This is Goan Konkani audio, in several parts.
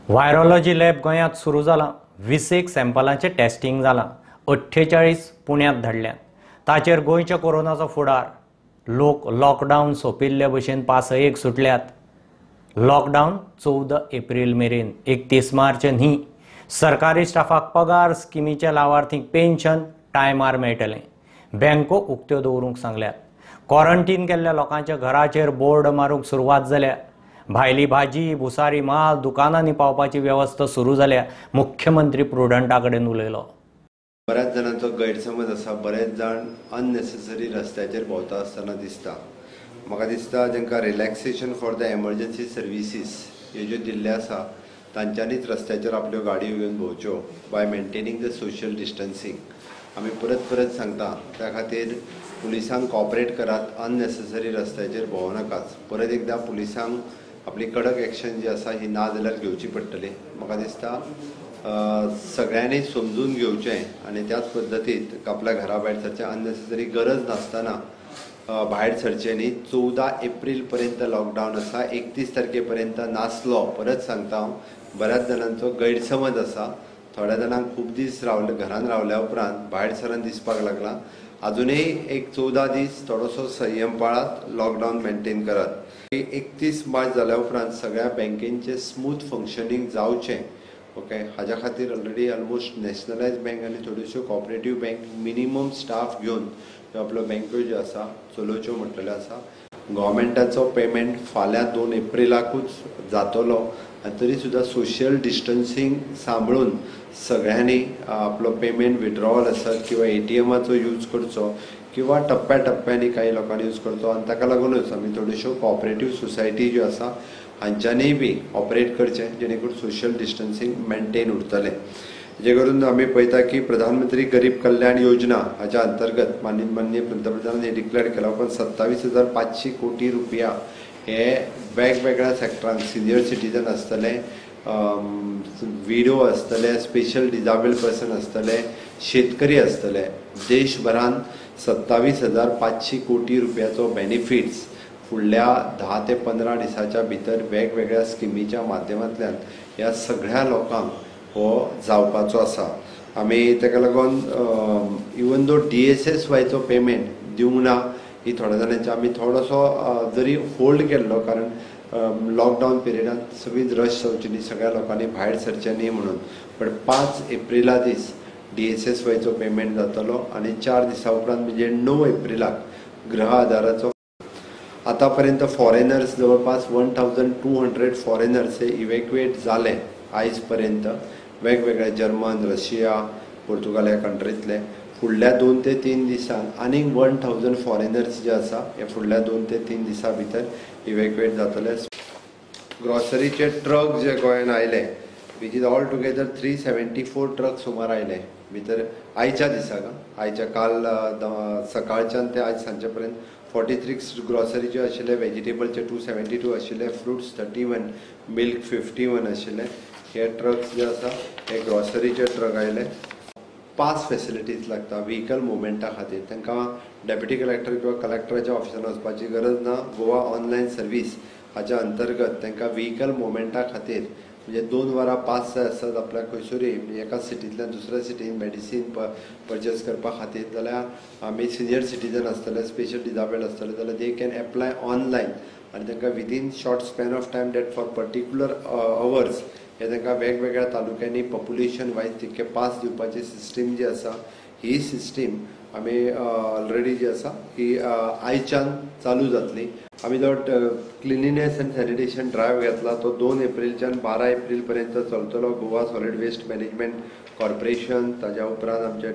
व्हायरोलॉजी लॅब गोंयांत सुरू जालां. 20 सॅम्पलांचें टेस्टिंग जालां. 48 पुण्यांत धाडल्यात. ताचेर गोंयच्या कोरोनाचो फुडार. लोक लॉकडावन सोंपिल्ले भशेन पासयेक सुटल्यात. लॉकडावन 14 एप्रील मेरेन, 31 मार्च न्ही. सरकारी स्टाफाक पगार स्किमीच्या लावार्थींक पेन्शन टायमार मेळटलें. बँको उक्त्यो दवरूंक सांगल्यात. क्वॉरंटीन केल्ल्या लोकांच्या घराचेर बोर्ड मारूंक सुरवात जाल्या. भायली भाजी भुसारी माल दुकानांनी पावपाची वेवस्था सुरू जाल्या. मुख्यमंत्री प्रुडंटा कडेन उलयलो. बऱ्याच जाणांचो गैरसमज आसा. बरेच जाण अननेसेसरी रस्त्याचेर भोंवता आसतना दिसता. म्हाका दिसता तांकां relaxation for the emergency services ह्यो ज्यो दिल्ल्यो आसा तांच्यांनीच रस्त्याचेर आपल्यो गाडयो घेवन भोंवच्यो by maintaining the social distancing. आमी परत परत सांगता, त्या खातीर पुलिसांक कॉपरेट करात, अननेसेसरी रस्त्याचेर भोंवो नाकात. परत एकदां पुलिसांक आपली कडक एक्शन जी आसा ही ना जाल्यार घेवची पडटली. म्हाका दिसता सगळ्यांनी समजून घेवचें आनी त्याच पद्दतीत आपल्या घरा भायर सरचें. अननेसेसरी गरज नासतना भायर सरचें न्ही. 14 एप्रील पर्यंत लॉकडावन आसा, 31 तारखे पर्यंत नासलो. परत सांगता हांव, बऱ्याच जाणांचो गैरसमज आसा. थोड्या जाणांक खूब दीस रावले घरान रावल्या उपरांत भायर सरून दिसपाक लागला. अजूनय एक 14 दीस थोडोसो संयम पाळात, लॉकडावन मेंटेन करात. 31 मार्च जाल्या उपरांत सगळ्या बँकेंचें स्मूथ फंक्शनींग जावचें, ओके, हाज्या खातीर ऑलरेडी ऑलमोस्ट नॅशनलायज बँक आनी थोड्योश्यो कॉपरेटीव बँक मिनिमम स्टाफ घेवन ह्यो आपल्यो बँक्यो ज्यो आसा चलोवच्यो म्हटलेल्यो आसा. गव्हर्मेंटाचो पेमेंट फाल्यां 2 एप्रिलाकूच जातलो आनी तरी सुद्दां सोशल डिस्टन्सींग सांबाळून सगळ्यांनी आपलो पेमेंट विड्रॉवल आसत किंवा एटीएमाचो यूज करचो किंवा टप्प्या टप्प्यांनी काही लोकांनी यूज करचो. आनी ताका लागूनच आमी थोड्योश्यो कॉपरेटीव सोसायटी ज्यो आसा हांच्यांनीय बी ऑपरेट करचें, जेणे करून सोशल डिस्टन्सींग मेंटेन उरतलें. जे करून आमी पळयता की प्रधानमंत्री गरीब कल्याण योजना हाच्या अंतर्गत माननीय पंतप्रधानांनी डिक्लेअर केला पण 27,500 कोटी रुपया हे वेगवेगळ्या सेक्टरांक, सिनियर सिटीजन आसतले, विडो आसतले, स्पेशल डिजाबल पर्सन आसतले, शेतकरी आसतले, देशभरान 27,500 कोटी रुपयाचो बेनिफिट्स फुडल्या 10 ते 15 दिसाच्या भितर वेगवेगळ्या स्किमीच्या माध्यमांतल्यान ह्या सगळ्या लोकांक हो जावपाचो आसा. आमी ताका लागून इवन दो DSSYचो पेमेंट दिवंक ना ही थोड्या जाणांचे आमी थोडोसो जरी होल्ड केल्लो, कारण लॉकडावन पिरियडांत सगळीच रश जावची न्ही, सगळ्या लोकांनी भायर सरचें न्ही म्हणून. पण 5 एप्रिला दीस DSSYचो पेमेंट जातलो आनी 4 दिसां उपरांत म्हणजे 9 एप्रिलाक गृह आधाराचो. आतापर्यंत फॉरेनर्स जवळपास 1200 फॉरेनर्स हे इव्हॅक्युएट जाले आयज पर्यंत, वेगवेगळ्या जर्मन, रशिया, पोर्तुगाल ह्या कंट्रींतले. फुडल्या 2 ते 3 दिसांक आनीक 1000 फॉरेनर्स जे आसा हे फुडल्या 2 ते 3 दिसां भितर इव्हॅक्युएट जातले. ग्रॉसरीचे ट्रक जे गोंयान आयले, which is all together 374 truck सुमार आयले भितर आयच्या दिसाक, आयच्या काल सकाळच्यान ते आयज सांजचे पर्यंत 43 ग्रॉसरीचे आशिल्ले, वेजिटेबलचे 272 आशिल्ले, फ्रुट्स 31, मिल्क 51 आशिल्ले. हे ट्रक्स जे आसा हे ग्रॉसरीचे ट्रक आयले. पास फेसिलिटीज लागता व्हिकल मुवमेंटा खातीर, तांकां डेप्युटी कलेक्टर किंवा कलेक्टराच्या ऑफिसान वचपाची गरज ना. गोवा ऑनलायन सर्वीस हाच्या अंतर्गत तांकां व्हिकल मुवमेंटा खातीर म्हणजे 2 वरां पास जाय आसत आपल्याक खंयसरूय एका सिटींतल्यान दुसऱ्या सिटीन मेडिसीन पर्चेस करपा खातीर, जाल्यार आमी सिनियर सिटीजन आसतले, स्पेशल डिजाबल्ड आसतले, जाल्यार they can apply online आनी तांकां within short span of time that for particular hours हे तांकां वेगवेगळ्या तालुक्यांनी पॉप्युलेशन वायज तितके पास दिवपाची सिस्टीम जी आसा ही सिस्टीम आमी ऑलरेडी जी आसा ही आयच्यान चालू जातली. आमी जो क्लिनिनेस आनी सॅनिटेशन ड्रायव्ह घेतला तो 2 एप्रिलच्यान 12 एप्रील पर्यंत चलतलो. Goa solid waste management corporation, ताज्या उपरांत आमचे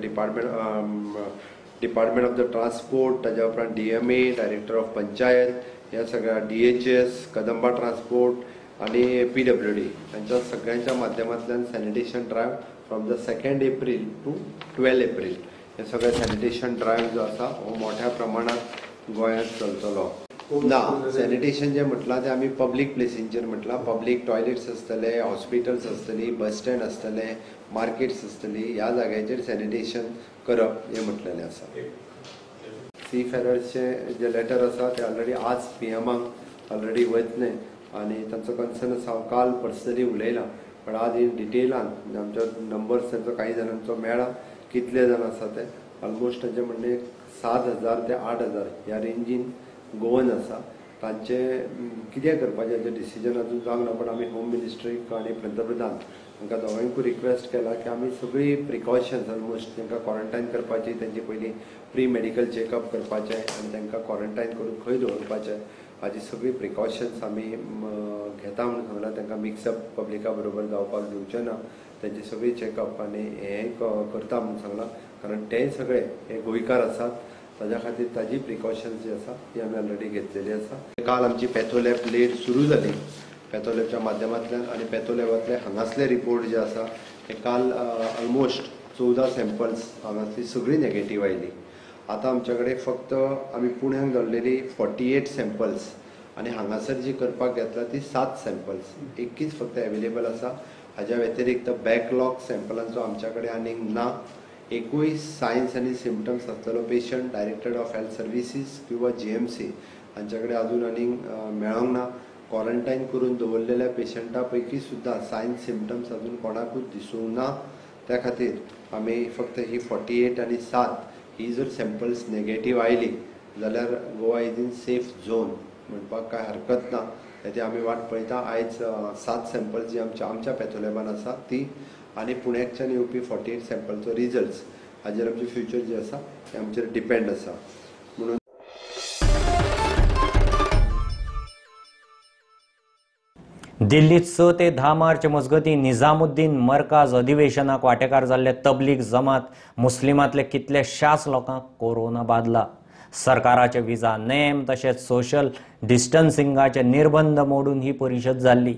डिपार्टमेंट ऑफ the transport, ताज्या उपरांत DMA, director of panchayat, ह्या सगळ्या DHS, Kadamba transport आनी PWD हांच्या सगळ्यांच्या माध्यमांतल्यान sanitation drive from the 2 April to 12 April हे सगळे सॅनिटेशन ड्रायव्ह जो आसा हो मोठ्या प्रमाणात गोंयांत चलतलो. ना, सॅनिटेशन जें म्हटलां तें आमी पब्लीक प्लेसींचेर म्हटलां. पब्लीक टॉयलेट्स आसतले, हॉस्पिटल्स आसतली, बस स्टँड आसतले, मार्केट्स आसतली, ह्या जाग्यांचेर सॅनिटेशन करप हें म्हटलेलें आसा. सी फेरर्सचें जे लेटर आसा तें ऑलरेडी आज PMांक ऑलरेडी वयतलें आनी तांचो कन्सर्न आसा. हांव काल पर्सनली उलयलां पण आज इन डिटेलान म्हणजे आमच्या नंबर्स तांचो काही जाणांचो मेळ्ळा, कितले जाण आसा ते ऑलमोस्ट तांचे म्हणणे 7,000 ते 8,000 ह्या रेंजीन गोवन आसा. तांचे कितें करपाचें हाचें डिसिजन अजून जावंक ना, पण आमी होम मिनिस्ट्रीक आनी पंतप्रधान हांकां दोगांयकूय रिक्वेस्ट केला की आमी सगळीं प्रिकॉशन्स ऑलमोस्ट तांकां क्वॉरंटायन करपाची, तांची पयलीं प्री मेडिकल चॅकअप करपाचें आनी तांकां क्वॉरंटायन करून खंय दवरपाचें हाजी सगळीं प्रिकॉशन्स आमी घेता म्हणून सांगलां. तांकां मिक्सअप पब्लिका बरोबर जावपाक दिवचें ना, तांची सगळी चॅकअप आनी हें करता म्हणून सांगलां, कारण ते सगळे हे गोंयकार आसात, ताज्या खातीर ताजी प्रिकॉशन्स जी आसा ती आमी ऑलरेडी घेतलेली आसा. काल आमची पॅथोलॅब लेट सुरू जाली पॅथोलॅबच्या माध्यमांतल्यान आनी पॅथोलॅबांतले हांगासले रिपोर्ट जे आसा हे काल ऑलमोस्ट 14 सॅम्पल्स हांगासली सगळी नेगेटीव आयली. आतां आमच्या कडेन फक्त आमी पुण्याक धाडलेली 48 सॅम्पल्स आनी हांगासर जी करपाक घेतला ती 7 सॅम्पल्स एककीच फक्त एवेलेबल आसा. हाज्या व्यतिरिक्त बॅकलॉग सॅम्पलांचो आमच्या कडेन आनीक ना. एकूय सायन्स आनी सिमटम्स आसलेलो patient directorate of health services किंवा GMC हांच्या कडेन अजून आनीक मेळोंक ना. क्वॉरंटायन करून दवरलेल्या पेशंटा पैकी सुद्दां सायन्स सिमटम्स अजून कोणाकूच दिसूंक ना. त्या खातीर आमी फक्त ही 48 आनी 7 ही जर सॅम्पल्स नेगेटीव आयली जाल्यार Goa is in safe zone म्हणपाक कांय हरकत ना. तेजी आमी वाट पळयता. आयज 7 सॅम्पल्स जी आमच्या आमच्या पॅथोलॅबान आसा ती आनी पुण्याकच्यान येवपी 48 सॅम्पलचो रिजल्ट्स हाजेर आमचे फ्युचर जे आसा ते आमचेर डिपेंड आसा. म्हणून दिल्लीत 6 ते 10 मार्च मजगतीं निजामुद्दीन मरकाज अधिवेशनाक वांटेकार जाल्ले तबलीग जमात मुस्लिमांतले कितलेशाच लोकांक कोरोना बादला. सरकाराचे विजा नेम तशेंच सोशल डिस्टन्सिंगाचे निर्बंध मोडून ही परिशद जाल्ली.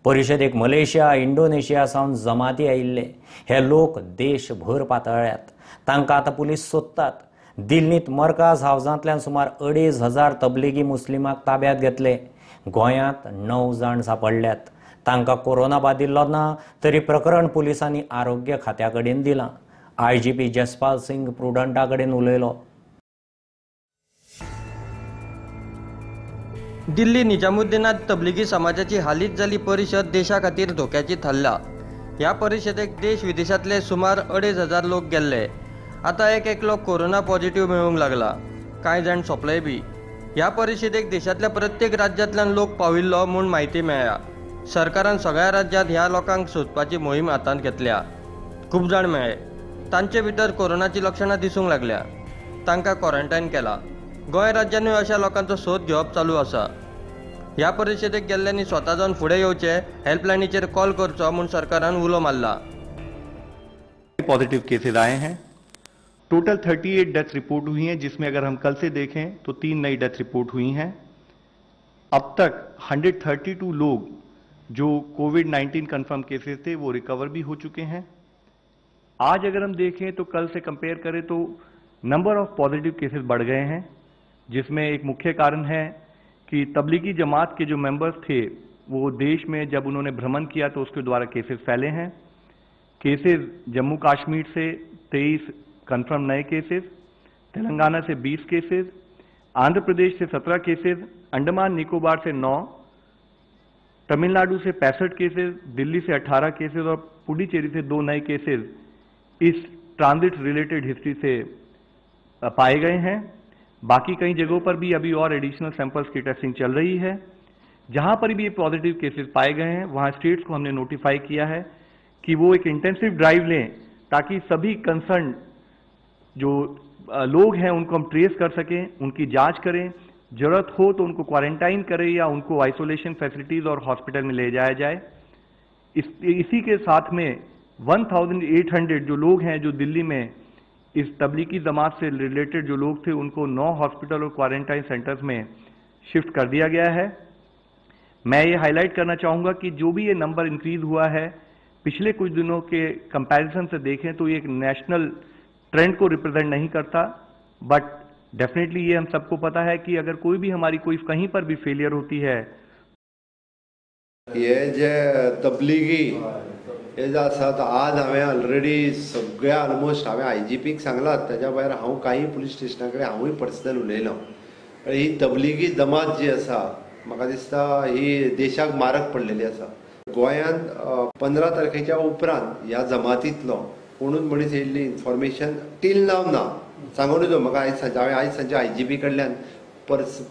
परिशदेक मलेशिया, इंडोनेशिया सावन जमाती आयिल्ले. हे लोक देशभर पातळ्ळ्यात. तांकां आतां पुलीस सोदतात. दिल्लींत मरकाज हावजांतल्यान सुमार 2,500 तबलिगी मुस्लिमाक ताब्यात घेतले. गोंयांत 9 जाण सापडल्यात. तांकां कोरोना बादिल्लो ना तरी प्रकरण पुलिसांनी आरोग्य खात्या कडेन दिलां. IGP Jaspal Singh प्रुडंटा कडेन उलयलो. दिल्ली निजामुद्दीनात तबलिगी समाजाची हालींच जाल्ली परिशद देशा खातीर धोक्याची थारल्या. ह्या परिशदेक देश विदेशांतले सुमार 2,500 लोक गेल्ले. आतां एक एकलो कोरोना पॉझिटिव्ह मेळूंक लागला. कांय जाण सोंपलेय बी. ह्या परिशदेक देशांतल्या प्रत्येक राज्यांतल्यान लोक पाविल्लो म्हूण म्हायती मेळ्ळ्या. सरकारान सगळ्या राज्यांत ह्या लोकांक सोदपाची मोहीम हातांत घेतल्या. खूब जाण मेळ्ळे. तांचे भितर कोरोनाची लक्षणां दिसूंक लागल्या. तांकां क्वॉरंटायन केला. गोंय राज्यानूय अशा लोकांचो सोद घेवप चालू आसा. ह्या परिशदेक गेल्ल्यांनी स्वता जावन फुडें येवचे, हेल्पलायनीचेर कॉल करचो म्हूण सरकारान उलो मारला. पॉजिटिव केसेज आए हैं. टोटल 38 डेथ रिपोर्ट हुई हैं, जिसमें अगर हम कल से देखें तो 3 नई डेथ रिपोर्ट हुई हैं. अब तक 132 लोग जो कोविड-19 कंफर्म केसेस थे वो रिकवर भी हो चुके हैं. आज अगर हम देखें तो कल से कंपेयर करें तो नंबर ऑफ पॉजिटिव केसेस बढ़ गए हैं, जिसमें एक मुख्य कारण है कि तबलीगी जमात के जो मेंबर्स थे वो देश में जब उन्होंने भ्रमण किया तो उसके द्वारा केसेस फैले हैं. केसेस जम्मू कश्मीर से 23 कंफर्म नए केसेस, तेलंगाना से 20 केसेस, आंध्र प्रदेश से 17 केसेस, अंडमान निकोबार से 9, तमिलनाडु से 65 केसेस, दिल्ली से 18 केसेस और पुडुचेरी से 2 नए केसेस इस ट्रांजिट रिलेटेड हिस्ट्री से पाए गए हैं. बाकी कई जगहों पर भी अभी और एडिशनल सैंपल्स की टेस्टिंग चल रही है. जहां पर भी ये पॉजिटिव केसेस पाए गए हैं वहां स्टेट्स को हमने नोटिफाई किया है कि वो एक इंटेंसिव ड्राइव लें ताकि सभी कंसर्न जो लोग हैं उनको हम ट्रेस कर सकें, उनकी जांच करें, जरूरत हो तो उनको क्वारंटाइन करें या उनको आइसोलेशन फैसिलिटीज और हॉस्पिटल में ले जाया जाए. इसी के साथ में 1800 जो लोग हैं जो दिल्ली में इस तबलीगी जमात से रिलेटेड जो लोग थे उनको 9 हॉस्पिटल और क्वारंटाइन सेंटर्स में शिफ्ट कर दिया गया है. मैं ये हाईलाइट करना चाहूँगा कि जो भी ये नंबर इंक्रीज हुआ है पिछले कुछ दिनों के कंपैरिजन से देखें तो ये एक नेशनल ट्रेंड को रिप्रेजेंट नहीं करता, बट डेफिनेटली ये हम सबको पता है कि अगर कोई भी हमारी कोई कहीं पर भी फेलियर होती है. ये जे तबलीगी हे जे आसात आज हांवें ऑलरेडी सगळ्या ऑलमोस्ट हांवें IGPक सांगलां, ताज्या भायर हांव कांय पुलीस स्टेशना कडेन हांवूय पर्सनल उलयलो. ही तबलीगी जमात जी आसा म्हाका दिसता ही देशाक मारक पडलेली आसा. गोंयांत 15 तारखेच्या उपरांत ह्या जमातींतलो कोणूच मनीस येयल्ली इन्फॉर्मेशन टील नाव ना. सांगून दिवं म्हाका आयज हांवें आयज सांजचे IGP कडल्यान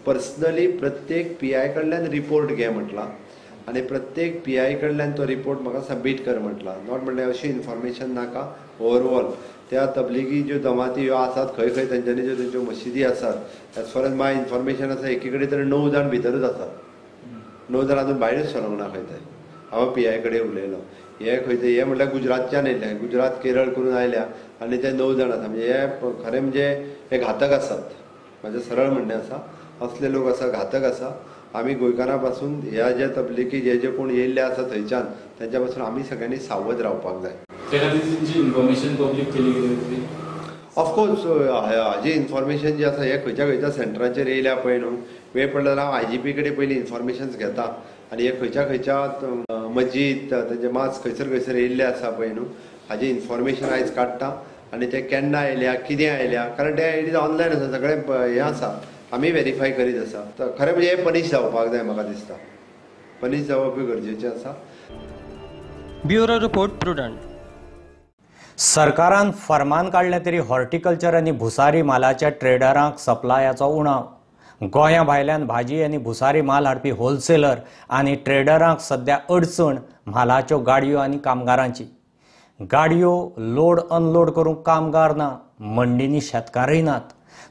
पर्सनली प्रत्येक PI कडल्यान रिपोर्ट घे म्हटलां आनी प्रत्येक PI कडल्यान तो रिपोर्ट म्हाका सबमीट कर म्हटलां. Not म्हणल्यार अशी इन्फॉर्मेशन नाका. ओवरऑल त्या तबलिगी ज्यो जमाती ह्यो आसात खंय खंय तेंच्यांनी ज्यो तेंच्यो मशिदी आसात as far as my information आसा एकी कडेन तर 9 जाण भितरूच आसात, 9 जाण अजून भायरूच सरोंक ना खंय थंय. हांव PI कडेन उलयलो. हे खंय थंय हे म्हटल्यार गुजरातच्यान येयले, गुजरात केरळ करून आयल्या आनी ते 9 जाण आसा. म्हणजे हे खरें म्हणजे हे घातक आसात. म्हाजें सरळ म्हणणें आसा असले लोक आसा घातक आसा. आमी गोंयकारां पासून ह्या ज्या तबलिकी जे जे कोण येयल्ले आसा थंयच्यान तेंच्या पासून आमी सगळ्यांनी सावध रावपाक जाय. ऑफकोर्स हाजी इन्फॉर्मेशन जी आसा हे खंयच्या खंयच्या सेंटरांचेर येयल्या पळय न्हू, वेळ पडलो जाल्यार हांव IGP कडेन पयलीं इन्फॉर्मेशन्स घेता आनी हे खंयच्या खंयच्या मस्जीद तेंचे मास खंयसर खंयसर येयल्ले आसा पळय न्हू हाजी इन्फॉर्मेशन आयज काडटा आनी ते केन्ना आयल्या कितें आयल्या, कारण ते it is online आसा सगळें हें आसा आमी वेरीफाय करीत आसा. तर खरें म्हणजे हे पनिश जावपाक जाय म्हाका दिसता, पनिश जावपूय गरजेचें आसा. Bureau report, Prudent. सरकारान फरमान काडलें तरी हॉर्टिकल्चर आनी भुसारी मालाच्या ट्रेडरांक सप्लायाचो उणाव. गोंया भायल्यान भाजी आनी भुसारी माल हाडपी होलसेलर आनी ट्रेडरांक सद्या अडचण म्हालाच्यो गाडयो आनी कामगारांची. गाडयो लोड अनलोड करूंक कामगार ना, मंडींनी शेतकारय नात.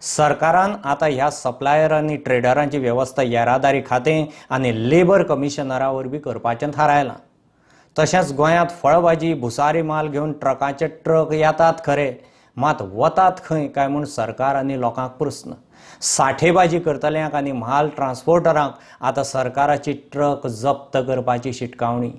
सरकारान आतां ह्या सप्लायर आनी ट्रेडरांची वेवस्था येरादारी खातें आनी लेबर कमिशनरा वरवीं करपाचें थारायलां. तशेंच गोंयांत फळभाजी भुसारी माल घेवन ट्रकाचे ट्रक येतात खरे, मात वतात खंय काय म्हूण सरकार आनी लोकांक प्रस्न. साठेबाजी करतल्यांक आनी म्हाल ट्रान्सपोर्टरांक आतां सरकाराची ट्रक जप्त करपाची शिटकावणी.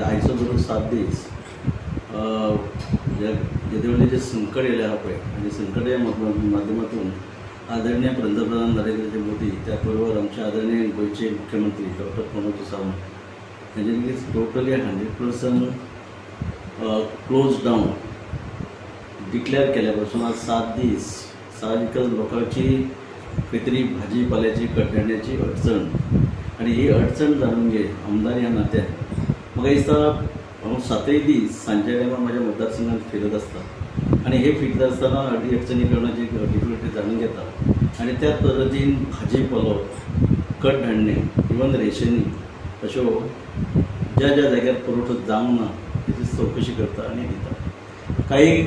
आयचो धरून 7 दीस जेदे व्हडलें जें संकट येयलें आहा पळय आनी संकट ह्या माध्यमातून आदरणीय पंतप्रधान नरेंद्रजी मोदी त्या बरोबर आमचे आदरणीय गोंयचे मुख्यमंत्री डॉक्टर प्रमोद सावंत हेंच्यांनी टोटली 100% क्लोज डावन डिक्लेअर केल्या पासून आज 7 दीस साहजिकच लोकांची खंय तरी भाजी पाल्याची कडधान्याची अडचण आनी ही अडचण जाणून घे आमदार ह्या नात्यान म्हाका दिसता हांव 7 दीस सांजच्या टायमार म्हज्या मतदारसंघात फिरत आसता आनी हे फिरता आसतना अडी अडचणी करण्याची डिफिकल्टी जाणून घेता आनी त्या पद्दतीन भाजी पालो कडधान्य इवन रेशनी अश्यो ज्या ज्या जाग्यार पुरवठो जावंक ना तेची चवकशी करता आनी दिता. काही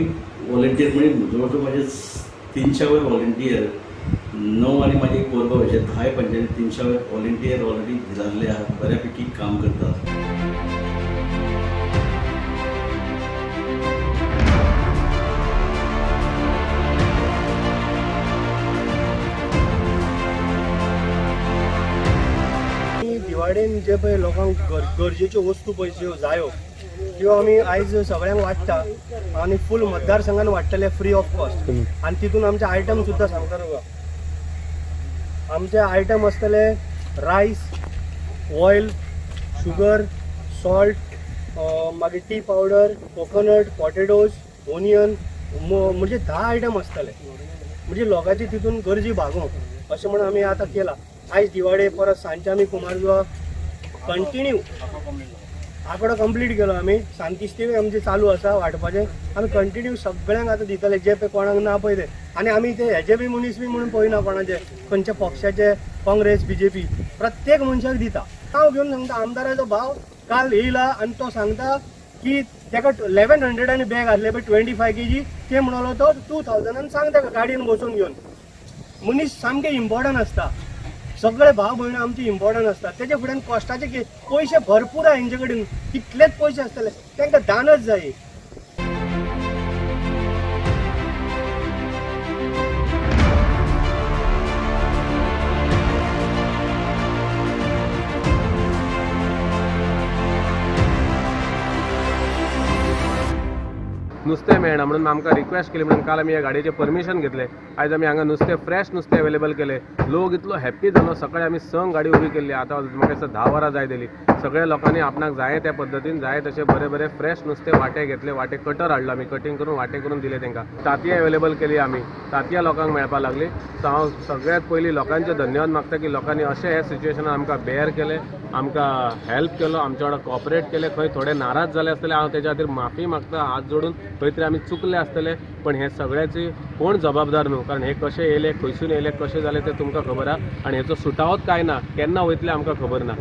वॉलंटियर म्हणजे जवळ जवळ म्हजे 300 वयर वॉलंटियर 9 आनी माझे एक कोरगांव अशे 10 पंचायती 300 वयर वॉलंटियर ऑलरेडी जाल्ले आहात, बऱ्यापैकी काम करतात. दिवाळेन जे पळय लोकांक गरजेच्यो वस्तू पळय ज्यो जायो त्यो आमी आयज सगळ्यांक वांट्टा आनी फूल मतदारसंघान वांट्टले फ्री ऑफ कॉस्ट. आनी तितून आमचे आयटम सुद्दां सांगता तुका. आमचे आयटम आसतले रायस, ऑयल, शुगर, सॉल्ट, मागीर tea powder, coconut, potatoes, onion, म्हणजे 10 आयटम आसतले. म्हणजे लोकांची तितून गरजी भागोवंक अशें म्हणून आमी आतां केलां. आयज दिवाळे परत सांजचे आमी कुमारजुवा कंटिन्यू आंकडो कंप्लीट केलो आमी. सांतिस्तेवूय आमचें चालू आसा वांटपाचें. आमी कंटिन्यू सगळ्यांक आतां दितले जे पळय कोणाक ना पळय ते. आनी आमी ते हेजे बी मनीस बी म्हणून पळयना कोणाचे खंयच्या पक्षाचे, काँग्रेस BJP, प्रत्येक मनशाक दिता. हांव घेवन सांगता आमदाराचो भाव काल येयला आनी तो सांगता की ताका 1100 आनी बॅग आसलें पळय 25 kg, ते म्हणलो तो 2000 सांग ताका गाडयेन बसून घेवन. मनीस सामकें इम्पॉर्टंट आसता, सगळे भाव भयण आमची इम्पॉर्टंट आसता. तेच्या फुड्यान कॉस्टाचे पयशे भरपूर आहा हेंचे कडेन, कितलेच पयशे आसतले, तांकां दानच जाय. नुस्तें मेळना म्हणून आमकां रिक्वेस्ट केली म्हणून काल आमी ह्या गाडयेचें परमिशन घेतलें. आयज आमी हांगा नुस्तें फ्रेश नुस्तें अवेलेबल केलें. लोक इतलो हॅप्पी जालो. सकाळी आमी 6 गाडी उबी केल्ली, आतां म्हाका दिसता 10 वरां जाय जाली. सगळ्या लोकांनी आपणाक जाय त्या पद्दतीन जाय तशें बरें बरें फ्रेश नुस्तें वांटे घेतले, वांटे कटर हाडलो आमी, कटींग करून वांटे करून दिले तांकां. तांतयां अवेलेबल केली आमी, तांतयां लोकांक मेळपाक लागली. सो हांव सगळ्यांत पयलीं लोकांचे धन्यवाद मागता की लोकांनी अशें ह्या सिच्युएशनान आमकां बेअर केलें, आमकां हेल्प केलो, आमच्या वांगडा कॉपरेट केलें. खंय थोडे नाराज जाले आसतले, हांव तेच्या खातीर माफी मागता हात जोडून. खंय तरी आमी चुकले आसतले, पण हे सगळ्याची कोण जबाबदार न्हू, कारण हे कशें येयले, खंयसून येयले, कशें जालें तें तुमकां खबर आहा आनी हेचो सुटावोच कांय ना, केन्ना वयतले आमकां खबर ना.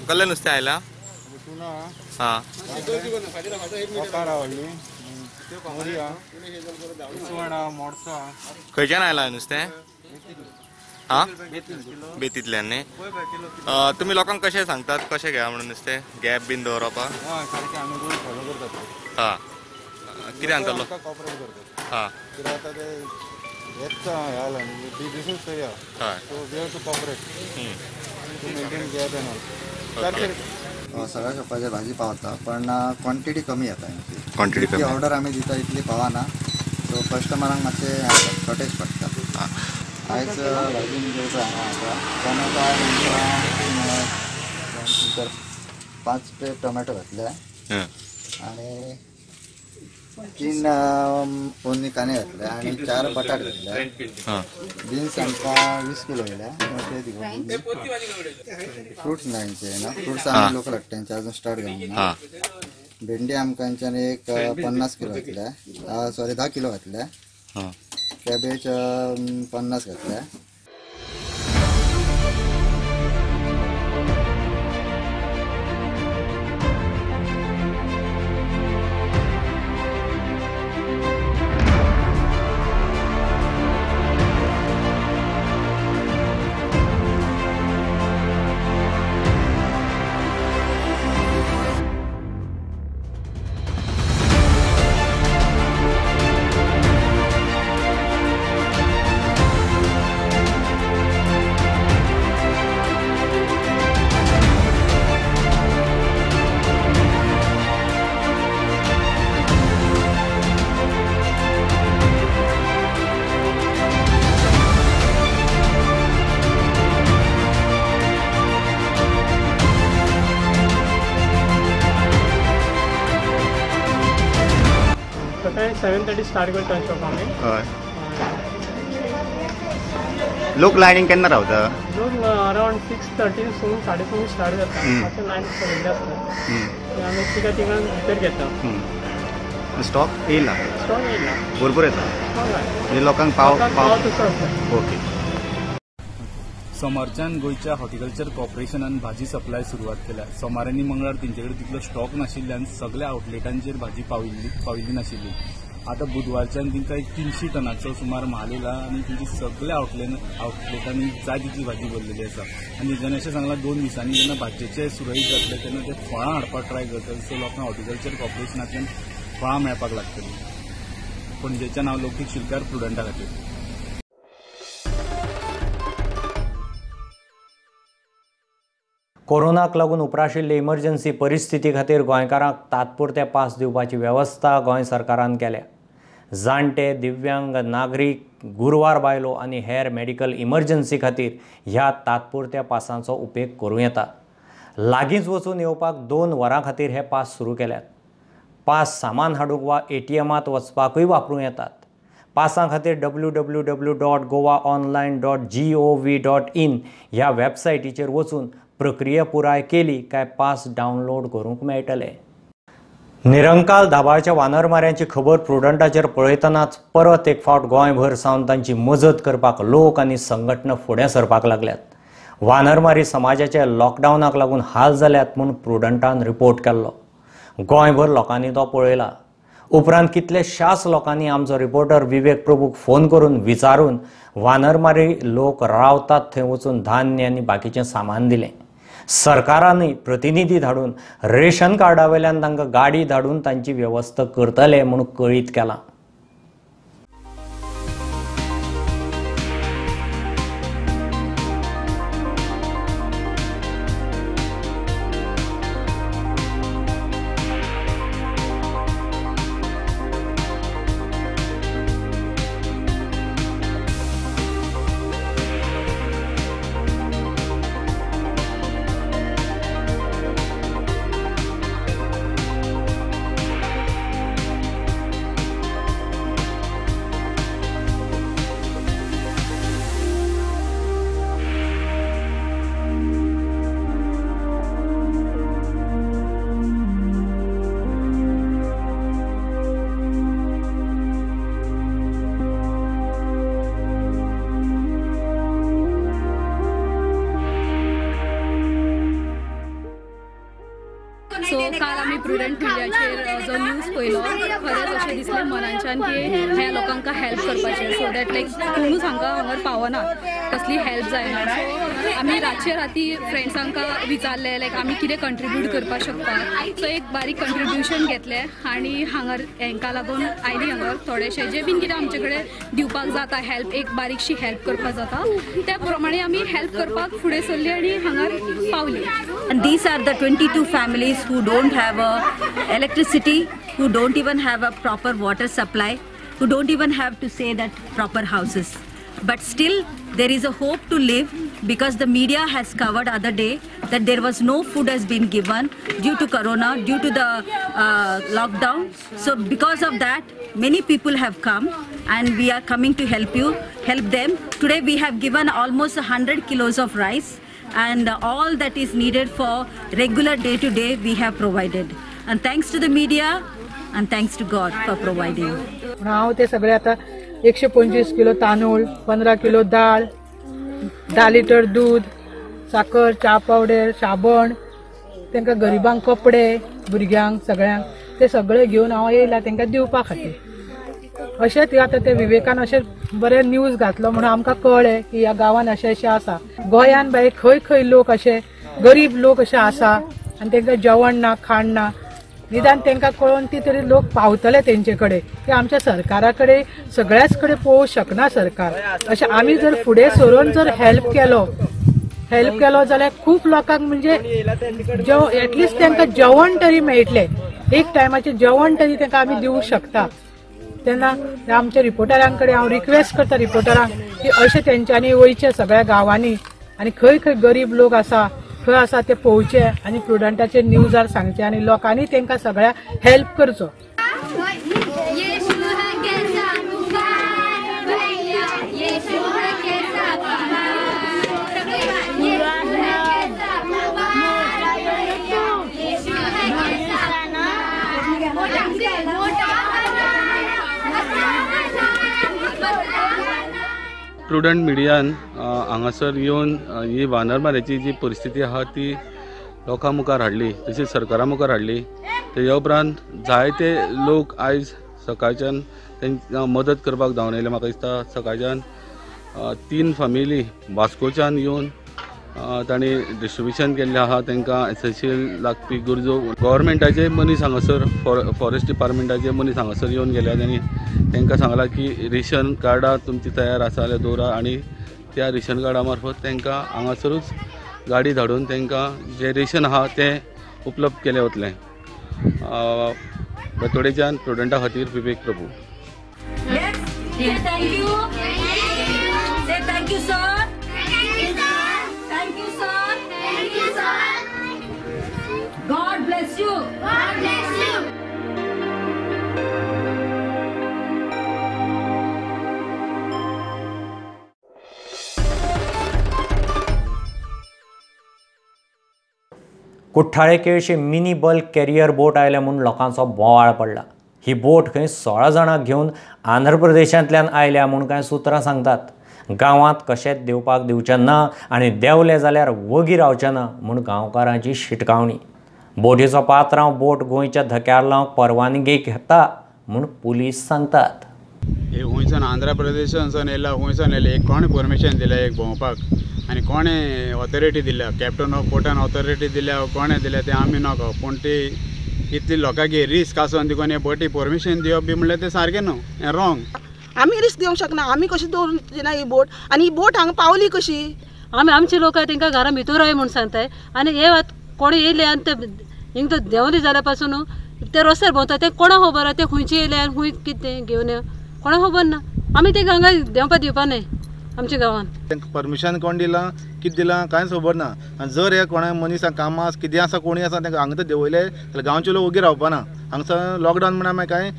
कसलें नुस्तें आयलां? हां, खंयच्यान आयलां नुस्तें? हां, बेतींतल्यान न्ही. तुमी लोकांक कशें सांगतात कशें घेया म्हणून नुस्तें? गॅप बीन दवरपाक? हां, कितें सांगतलो? हां, सगळ्या शॉपाचेर भाजी पावता, पण क्वॉन्टिटी कमी येता. क्वॉन्टिटी ऑर्डर आमी दिता इतली पावना, सो कस्टमरांक मातशें शॉर्टेज पडटा. आयज भाजी म्हणजे हांगा आसा टोमॅटो, आयज 5 प्लेट टोमॅटो घातले आनी 3 पोन्नी कांदे घातले आनी 4 बटाट घातले. बीन्स आमकां 20 किलो येयल्या. फ्रुट्स ना हेंचे ना, फ्रुट्स आमी लोकल हाडटा, तेंचे अजून स्टार्ट जावंक ना. भेंडी आमकां हेंच्यान एक 50 किलो घातल्या, सॉरी 10 किलो घातल्या. कॅबेज 50 घातल्या. सकाळी 7:30 स्टार्ट करता शॉप आमी. हय, लोक लायनीन केन्ना रावता? लोक अरावंड 6:30 सून 7:30 स्टार्ट जाता, मातशें लायन पडिल्लें आसता. आमी तिका तिगांक भितर घेता. स्टॉक येयला? स्टॉक येयला, भरपूर येता म्हणजे लोकांक पाव पाव तसो आसता. ओके. सोमारच्यान गोंयच्या हॉर्टिकल्चर कॉर्पोरेशनान भाजी सप्लाय सुरवात केल्या. सोमार आनी मंगळार तेंचे कडेन तितलो स्टॉक नाशिल्ल्यान सगळ्या आउटलेटांचेर भाजी पाविल्ली नाशिल्ली. आतां बुधवारच्यान तांकां एक 300 टनाचो सुमार म्हाल येयला आनी तेंची सगळ्या आउटलेटांनी जाय तितली भाजी भरलेली आसा. आनी तेंच्यांनी अशें सांगलां 2 दिसांनी जेन्ना भाजयेचे सुरळीत जातले तेन्ना ते फळां हाडपाक ट्राय करतले. सो लोकांक हॉर्टिकल्चर कॉर्पोरेशनांतल्यान फळां मेळपाक लागतलीं. पणजेच्यान हांव लौकीक शिलकार, प्रुडंटा खातीर. कोरोनाक लागून उप्राशिल्ले इमर्जन्सी परिस्थिती खातीर गोंयकारांक तात्पुरते पास दिवपाची वेवस्था गोंय सरकारान केल्या. जाणटे, दिव्यांग नागरीक, गुरवार बायलो आनी हेर मेडिकल इमर्जन्सी खातीर ह्या तात्पुरत्या पासांचो उपेग करूं येता. लागींच वचून येवपाक 2 वरां खातीर हे पास सुरू केल्यात. पास सामान हाडूंक वा ATMांत वचपाकूय वापरूं येतात. पासां खातीर www.goaonline.gov.in ह्या वेबसायटीचेर वचून प्रक्रिया पुराय केली काय पास डावनलोड करूंक मेळटले. निरंकाल दाबाळच्या वानरमाऱ्यांची खबर प्रुडंटाचेर पळयतनाच परत एक फावट गोंयभर सावन तांची मजत करपाक लोक आनी संघटना फुडें सरपाक लागल्यात. वानरमारी समाजाचे लॉकडावनाक लागून हाल जाल्यात म्हूण प्रुडंटान रिपोर्ट केल्लो. गोंयभर लोकांनी तो पळयला. उपरांत कितलेशाच लोकांनी आमचो रिपोर्टर विवेक प्रभूक फोन करून विचारून वानरमारी लोक रावतात थंय वचून धान्य आनी बाकीचें सामान दिलें. सरकारानूय प्रतिनिधी धाडून रेशन कार्डा वयल्यान तांकां गाडी धाडून तांची वेवस्था करतले म्हूण कळीत केलां. सो काल आमी प्रुडंट मिडियाचेर जो न्यूज पळयलो, खरेंच अशें दिसलें मनाच्यान की ह्या लोकांक हेल्प करपाचें, सो that लायक कोणूच हांकां हांगार पावना, कसली हेल्प जायना. सो आमी रातचे राती फ्रेंड्सांक विचारलें लायक आमी कितें कंट्रिब्यूट करपाक शकता. सो एक बारीक कंट्रिब्युशन घेतलें आनी हांगार हेंकां लागून आयली हांगार थोडेशें जें बीन कितें आमचे कडेन दिवपाक जाता हेल्प, एक बारीकशी हेल्प करपाक जाता त्या प्रमाणे आमी हेल्प करपाक फुडें सरली आनी हांगार पावली. And these are the 22 families who don't have a electricity, who don't even have a proper water supply, who don't even have to say that proper houses. But still there is a hope to live, because the media has covered other day that there was no food has been given due to corona, due to the lockdown. So because of that, many people have come and we are coming to help you, help them. Today we have given almost 100 kilos of rice and all that is needed for regular day to day we have provided. And thanks to the media and thanks to God for providing. हांव ते सगळे आता 125 किलो तांदूळ, 15 किलो दाळ, 10 लिटर दूध, साखर, च्या पावडर, साबण, तांकां गरिबांक कपडे, भुरग्यांक सगळ्यांक ते सगळे घेवन हांव येयला तांकां दिवपा खातीर. अशेंच आतां ते विवेकान अशें बरें न्यूज घातलो म्हणून आमकां कळ्ळें की ह्या गांवान अशें अशें आसा. गोंयान बाय खंय खंय लोक अशे गरीब लोक अशे आसा आनी तांकां जेवण ना, खाण ना, निदान तांकां कळोन ती तरी लोक पावतले तेंचे कडेन. की आमच्या सरकारा कडेन सगळ्याच कडेन पळोवंक शकना सरकार. अशें आमी जर फुडें सरून जर हेल्प केलो जाल्यार खूब लोकांक म्हणजे एटलिस्ट तांकां जेवण तरी मेळटलें, एक टायमाचें जेवण तरी तांकां आमी दिवंक शकता. तेन्ना आमच्या रिपोर्टरां कडेन हांव रिक्वेस्ट करता रिपोर्टरांक की अशें तेंच्यांनी वयचें सगळ्या गांवांनी आनी खंय खंय गरीब लोक आसा खंय आसा ते पळोवचे आनी प्रुडंटाचे न्यूजार सांगचे आनी लोकांनी तांकां सगळ्या हेल्प करचो. प्रुडंट मिडियान हांगासर येवन ही वानरमाऱ्याची जी परिस्थिती आहा ती लोकां मुखार हाडली, तशीच सरकारा मुखार हाडली. तेज्या उपरांत जायते लोक आयज सकाळच्यान तांकां मदत करपाक धांवन येयले. म्हाका दिसता सकाळच्यान 3 फॅमिली वास्कोच्यान येवन तांणी डिस्ट्रिब्युशन केल्लें आहा. तांकां एसेन्शियल लागपी गरजो गव्हर्मेंटाचे मनीस हांगासर, फॉरेस्ट डिपार्टमेंटाचे मनीस हांगासर येवन गेल्यात आनी तांकां सांगलां की रेशन कार्डां तुमची तयार आसा जाल्यार दवरा आनी त्या रेशन कार्डा मार्फत तांकां हांगासरूच गाडी धाडून तांकां जें रेशन आहा तें उपलब्ध केलें वतलें. बेतोडेच्यान प्रुडंटा खातीर विवेक Prabhu. God bless you. God bless you. Kuthale Quelossim mini bulk carrier boat आयल्या म्हूण लोकांचो बोवाळ पडला. ही बोट खंय 16 जाणांक घेवन आंध्र प्रदेशांतल्यान आयल्या म्हूण कांय सुत्रां सांगतात. गांवांत कशेंच देवपाक दिवचें ना आनी देंवले जाल्यार वगी रावचें ना म्हूण गांवकारांची शिटकावणी. बोटीचो पात्रांव बोट गोंयच्या धक्यार लावंक परवानगी घेता म्हूण पुलीस सांगतात. हे हुंयसान आंध्र प्रदेशांसान येयला, हुंयसान येयले, एक कोण परमिशन दिलें एक भोंवपाक? आनी कोणें ऑथॉरिटी दिल्या, कॅप्टन ऑफ पोर्टान ऑथॉरिटी दिल्या कोणें दिल्या तें आमी नकळो, पूण ती इतली लोकांक रिस्क आसून देखून हे बोटी परमिशन दिवप बी म्हणल्यार तें सारकें न्हू, हें रॉंग. आमी रिस्क दिवंक शकना, आमी कशी दवरूंक ना ही बोट आनी ही बोट हांगा पावली कशी? आमी आमचे लोक आहाय तेंकां घरा भितर राव म्हूण सांगताय आनी हे आतां कोणें येयले आनी ते हिंग तो देंवले जाल्या पासून ते रस्त्यार भोंवता, ते कोणाक खबर आहा ते खंयचे येयले आनी खंय कितें घेवन कोणाक खबर ना. आमी ते हांगा देंवपा दिवपा न्हय आमच्या गांवान. तांकां परमिशन कोण दिलां कितें दिलां कांयच खबर ना. आनी जर हे कोणा मनीस कामां कितें आसा कोणी आसा तांकां हांगा तर देंवयले जाल्यार गांवचे लोक ओगी रावपा ना. हांगसर लॉकडावन म्हणल्यार मागीर कांय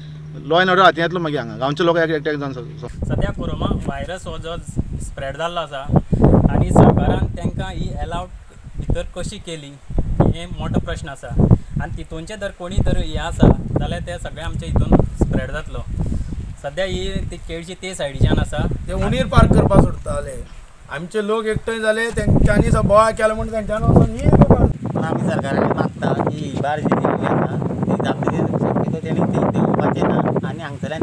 लॉ एंड ऑर्डर हातीन येतलो मागीर हांगा गांवचे लोक एकट्याक जावन. सद्या कोरोना व्हायरस हो जो स्प्रेड जाल्लो आसा आनी सरकारान तांकां ही एलावड भितर कशी केली हें मोठो प्रश्न आसा आनी तितूनचे जर कोणी जर हें आसा जाल्यार ते सगळे आमच्या हितून स्प्रेड जातलो. सद्या ही ती केळशी ते सायडीच्यान आसा, ते उणीर पार्क करपाक सोदताले आमचे लोक एकठांय जाले, तेंच्यांनी बोवाळ केलो म्हूण तेंच्यांनी वचोन ही. पूण आमी सरकाराक मागता की ही बार जी दिल्ली आसा ती जाता शक्यतो तेणी ती देंवोवपाची ना आनी हांगसरल्यान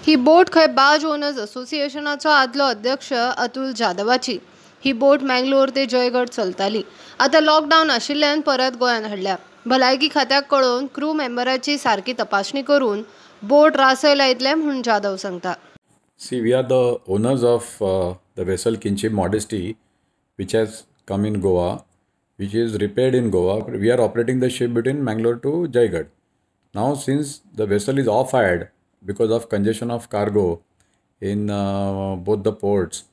ही बोट खंय बाज ओनर्स असोसिएशनाचो आदलो अध्यक्ष अतुल जाधवाची. ही बोट मँगलोर ते जयगड चलताली. आतां लॉकडावन आशिल्ल्यान परत गोंयांत हाडल्या. भलायकी खात्याक कळोवन क्रू मेंबराची सारकी तपासणी करून बोट रासय लायतले म्हूण जाधव सांगता. See, we are the owners of the vessel Kinship Modesty, which has come in Goa, which is repaired in Goa. We are operating the ship between Mangalore to Jaigad. Now, since the vessel is off-hired because of congestion of cargo in both the ports,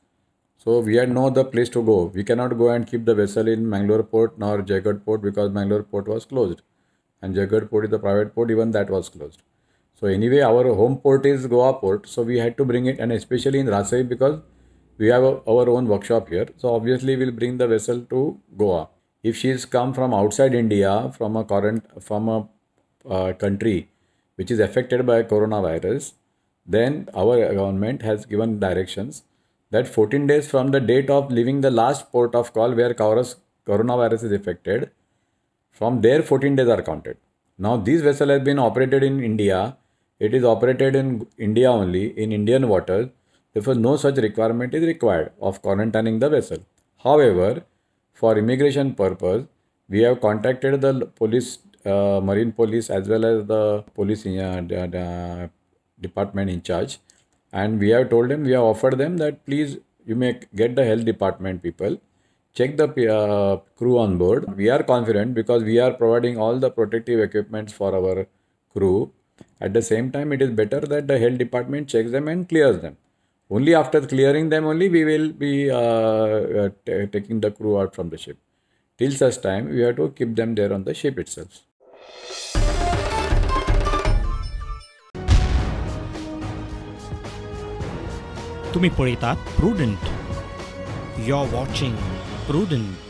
so we had no other place to go. We cannot go and keep the vessel in Mangalore port nor Jaigad port because Mangalore port was closed and Jaigad port is the private port, even that was closed. So anyway, our home port is Goa port, so we had to bring it, and especially in Rasai because we have our own workshop here. So obviously we'll bring the vessel to Goa. If she is come from outside India, from a country which is affected by coronavirus, then our government has given directions that 14 days from the date of leaving the last port of call where coronavirus is affected, from there 14 days are counted. Now this vessel has been operated in India. It is operated in India only, in Indian waters. Therefore, no such requirement is required of quarantining the vessel. However, for immigration purpose, we have contacted the police, marine police, as well as the police department in charge, and we have told them, we have offered them that please you may get the health department people, check the crew on board. We are confident because we are providing all the protective equipments for our crew. At the same time, it is better that the health department checks them and clears them. Only after clearing them only we will be taking the crew out from the ship. Till such time, we have to keep them there on the ship itself. तुम्ही पळयतात Prudent. You are watching Prudent.